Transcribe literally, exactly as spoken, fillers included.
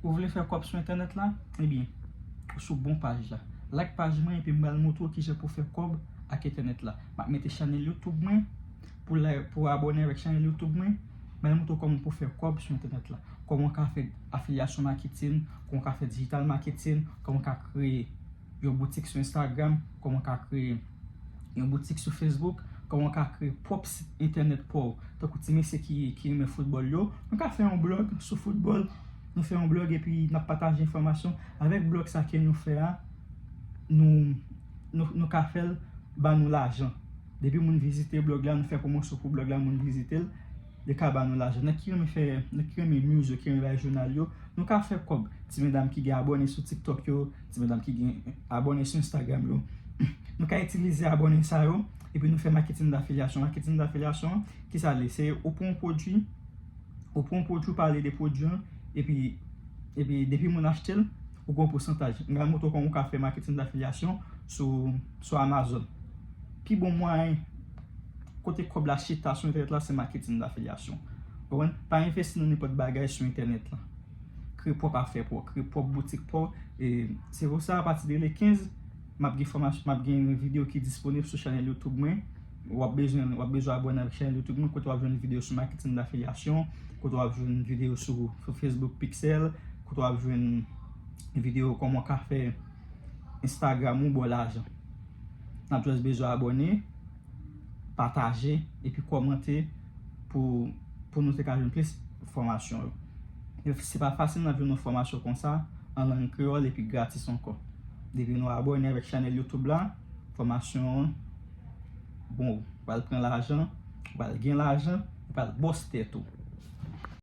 Ou vle fè kòb sou entènèt la? Ebyen, ou sou bon paj la. Like paj mwen epi m pral montre w kijan pou fè kòb ak entènèt la. M ap mete chanèl YouTube mwen pou, pou abòne avèk chanèl YouTube mwen. M pral montre w kòman pou fè kòb sou entènèt la. Kòman w ka fè afilyasyon maketin, kòman w ka fè digital marketing, kòman w ka kreye yon boutik sou Instagram, kòman w ka kreye yon boutik sou Facebook, kòman w ka kreye pwòp sit entènèt pa w. Tankou ti mesye ki, ki renmen foutbòl yo, nou ka fè yon blòg sou foutbòl, nou fè yon blòg epi n ap pataje enfòmasyon. Avèk blòg sa ke nou fè a, nou, nou, nou ka fè l ba nou lajan. Depi moun vizite blòg la, nou fè pwomosyon pou blòg la, moun vizite l, li ka ba nou lajan. Nèg ki renmen fè, nèg ki renmen news yo, ki renmen bay jounal yo, nou ka fè kòb. Ti medam ki gen abòne sou TikTok yo, ti medam ki gen abòne sou Instagram yo, nou ka itilize abòne sa yo, epi nou fè maketin dafilyasyon. Maketin dafilyasyon, kisa l ye? Se ou pran yon pwodui, ou pran yon pwodui, ou pale de pwodui an, epi, epi depi moun achte l, ou gen yon pousantaj. M pral montre w kòman ou ka fè maketin dafilyasyon sou, sou Amazon. Pi bon mwayen kote kòb la chita sou entènèt la, se maketin dafilyasyon. Konprann? Pa envesti nan nenpòt bagay sou entènèt la. Kreye pwòp afè pa w, kreye pwòp boutik pa w. E se pou sa, apati de le kenz, m ap gen fòmasyon, m ap gen videyo ki disponib sou chanèl YouTube mwen. W ap bezwen, w ap bezwen abòne avèk chanèl YouTube mwen, kote w ap jwenn videyo sou maketin dafilyasyon, kote w ap jwenn videyo sou, sou Facebook Pixel, kote w ap jwenn videyo kòman w ka fè Instagram ou ba w lajan. N ap just bezwen abòne, pataje, epi kòmante pou, pou nou te ka jwenn plis fòmasyon yo. E se pa fasil n ap jwenn yon fòmasyon konsa an lang kreyòl epi gratis ankò. Depi nou abòne avèk chanèl YouTube la, fòmasyon an, bon, ou pral pran lajan, ou pral gen lajan, ou pral bòs tèt ou.